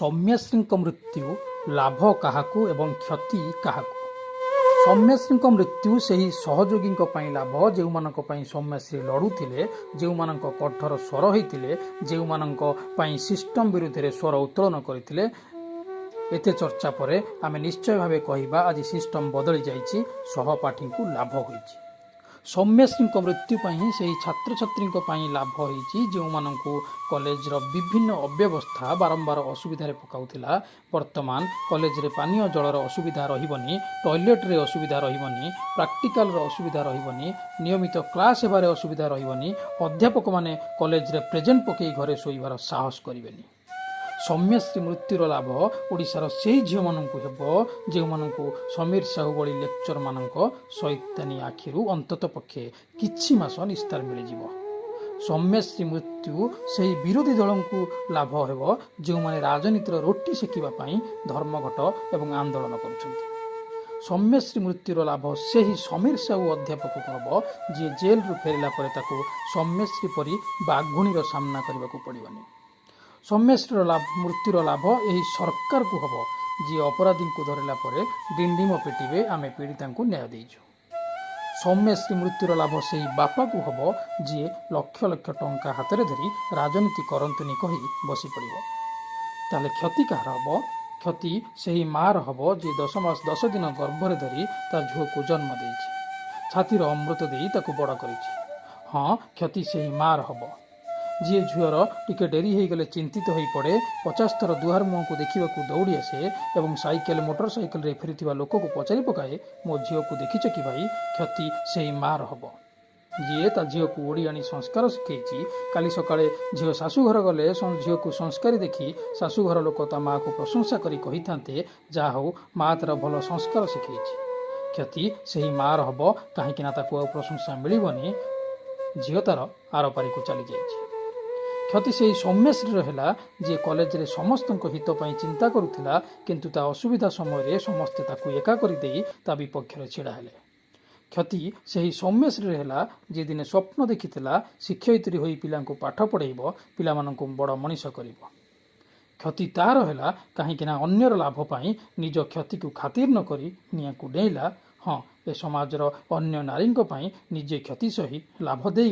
ସୌମ୍ୟଶ୍ରୀଙ୍କ ମୃତ୍ୟୁ ଲାଭ କାହାକୁ ଏବଂ କ୍ଷତି କାହାକୁ? ସୌମ୍ୟଶ୍ରୀଙ୍କ ମୃତ୍ୟୁ ସେହି ସହଯୋଗୀଙ୍କ ପାଇଁ ଲାଭ, ଯେଉଁମାନଙ୍କ ପାଇଁ ସୌମ୍ୟଶ୍ରୀ ଲଢ଼ୁଥିଲେ, ଯେଉଁମାନଙ୍କ କଣ୍ଠର ସ୍ୱର ହୋଇଥିଲେ, ଯେଉଁମାନଙ୍କ ପାଇଁ ସିଷ୍ଟମ ବିରୁଦ୍ଧରେ ସ୍ୱର ଉତ୍ତୋଳନ କରିଥିଲେ। ଏତେ ଚର୍ଚ୍ଚା ପରେ ଆମେ ନିଶ୍ଚୟ ଭାବେ କହିବା, ଆଜି ସିଷ୍ଟମ ବଦଳି ଯାଇଛି, ସହପାଠୀଙ୍କୁ ଲାଭ ହୋଇଛି। ସୌମ୍ୟଶ୍ରୀଙ୍କ ମୃତ୍ୟୁ ପାଇଁ ସେହି ଛାତ୍ରଛାତ୍ରୀଙ୍କ ପାଇଁ ଲାଭ ହୋଇଛି, ଯେଉଁମାନଙ୍କୁ କଲେଜର ବିଭିନ୍ନ ଅବ୍ୟବସ୍ଥା ବାରମ୍ବାର ଅସୁବିଧାରେ ପକାଉଥିଲା। ବର୍ତ୍ତମାନ କଲେଜରେ ପାନୀୟ ଜଳର ଅସୁବିଧା ରହିବନି, ଟଏଲେଟରେ ଅସୁବିଧା ରହିବନି, ପ୍ରାକ୍ଟିକାଲର ଅସୁବିଧା ରହିବନି, ନିୟମିତ କ୍ଲାସ୍ ହେବାରେ ଅସୁବିଧା ରହିବନି। ଅଧ୍ୟାପକମାନେ କଲେଜରେ ପ୍ରେଜେଣ୍ଟ ପକାଇ ଘରେ ଶୋଇବାର ସାହସ କରିବେନି। ସୌମ୍ୟଶ୍ରୀ ମୃତ୍ୟୁର ଲାଭ ଓଡ଼ିଶାର ସେଇ ଝିଅମାନଙ୍କୁ ହେବ, ଯେଉଁମାନଙ୍କୁ ସମୀର ସାହୁ ଭଳି ଲେକ୍ଚରମାନଙ୍କ ସୈତାନୀ ଆଖିରୁ ଅନ୍ତତଃ ପକ୍ଷେ କିଛି ମାସ ନିସ୍ତାର ମିଳିଯିବ। ସୌମ୍ୟଶ୍ରୀ ମୃତ୍ୟୁ ସେହି ବିରୋଧୀ ଦଳଙ୍କୁ ଲାଭ ହେବ, ଯେଉଁମାନେ ରାଜନୀତିର ରୋଟି ସେକିବା ପାଇଁ ଧର୍ମଘଟ ଏବଂ ଆନ୍ଦୋଳନ କରୁଛନ୍ତି। ସୌମ୍ୟଶ୍ରୀ ମୃତ୍ୟୁର ଲାଭ ସେହି ସମୀର ସାହୁ ଅଧ୍ୟାପକକୁ ହେବ, ଯିଏ ଜେଲରୁ ଫେରିଲା ପରେ ତାକୁ ସୌମ୍ୟଶ୍ରୀ ପରି ବାଘୁଣୀର ସାମ୍ନା କରିବାକୁ ପଡ଼ିବନି। ସୌମ୍ୟଶ୍ରୀର ଲାଭ ମୃତ୍ୟୁର ଲାଭ ଏହି ସରକାରକୁ ହେବ, ଯିଏ ଅପରାଧୀଙ୍କୁ ଧରିଲା ପରେ ଡିଣ୍ଡିମ ପିଟିବେ, ଆମେ ପୀଡ଼ିତାଙ୍କୁ ନ୍ୟାୟ ଦେଇଛୁ। ସୌମ୍ୟଶ୍ରୀ ମୃତ୍ୟୁର ଲାଭ ସେହି ବାପାକୁ ହେବ, ଯିଏ ଲକ୍ଷ ଲକ୍ଷ ଟଙ୍କା ହାତରେ ଧରି ରାଜନୀତି କରନ୍ତୁନି କହି ବସି ପଡ଼ିବ। ତାହେଲେ କ୍ଷତି କାହାର ହେବ? କ୍ଷତି ସେହି ମାଆର ହେବ, ଯିଏ 10 ମାସ 10 ଦିନ ଗର୍ଭରେ ଧରି ତା ଝିଅକୁ ଜନ୍ମ ଦେଇଛି, ଛାତିର ଅମୃତ ଦେଇ ତାକୁ ବଡ଼ କରିଛି। ହଁ, କ୍ଷତି ସେହି ମାଆର ହେବ, ଯିଏ ଝିଅର ଟିକେ ଡେରି ହେଇଗଲେ ଚିନ୍ତିତ ହୋଇପଡ଼େ, 50 ଥର ଦୁଆର ମୁହଁକୁ ଦେଖିବାକୁ ଦୌଡ଼ି ଆସେ ଏବଂ ସାଇକେଲ, ମୋଟର ସାଇକେଲରେ ଫେରୁଥିବା ଲୋକକୁ ପଚାରି ପକାଏ, ମୋ ଝିଅକୁ ଦେଖିଛ କି ଭାଇ? କ୍ଷତି ସେହି ମାଆର ହେବ, ଯିଏ ତା ଝିଅକୁ ଓଡ଼ି ଆଣି ସଂସ୍କାର ଶିଖେଇଛି। କାଲି ସକାଳେ ଝିଅ ଶାଶୁଘର ଗଲେ ଝିଅକୁ ସଂସ୍କାରୀ ଦେଖି ଶାଶୁଘର ଲୋକ ତା ମାଆକୁ ପ୍ରଶଂସା କରି କହିଥାନ୍ତେ, ଯାହା ହଉ, ମା ତାର ଭଲ ସଂସ୍କାର ଶିଖେଇଛି। କ୍ଷତି ସେହି ମାଆର ହେବ, କାହିଁକି ନା ତାକୁ ଆଉ ପ୍ରଶଂସା ମିଳିବନି, ଝିଅ ତାର ଆରପାରିକୁ ଚାଲିଯାଇଛି। କ୍ଷତି ସେହି ସୌମ୍ୟଶ୍ରୀର ହେଲା, ଯିଏ କଲେଜରେ ସମସ୍ତଙ୍କ ହିତ ପାଇଁ ଚିନ୍ତା କରୁଥିଲା, କିନ୍ତୁ ତା ଅସୁବିଧା ସମୟରେ ସମସ୍ତେ ତାକୁ ଏକା କରିଦେଇ ତା ବିପକ୍ଷରେ ଛିଡ଼ା ହେଲେ। କ୍ଷତି ସେହି ସୌମ୍ୟଶ୍ରୀର ହେଲା, ଯିଏ ଦିନେ ସ୍ୱପ୍ନ ଦେଖିଥିଲା ଶିକ୍ଷୟିତ୍ରୀ ହୋଇ ପିଲାଙ୍କୁ ପାଠ ପଢ଼େଇବ, ପିଲାମାନଙ୍କୁ ବଡ଼ ମଣିଷ କରିବ। କ୍ଷତି ତାର ହେଲା, କାହିଁକି ନା ଅନ୍ୟର ଲାଭ ପାଇଁ ନିଜ କ୍ଷତିକୁ ଖାତିର ନ କରି ନିଆଁକୁ ଡେଇଁଲା। ହଁ, ଏ ସମାଜର ଅନ୍ୟ ନାରୀଙ୍କ ପାଇଁ ନିଜେ କ୍ଷତି ସହି ଲାଭ ଦେଇଗଲା।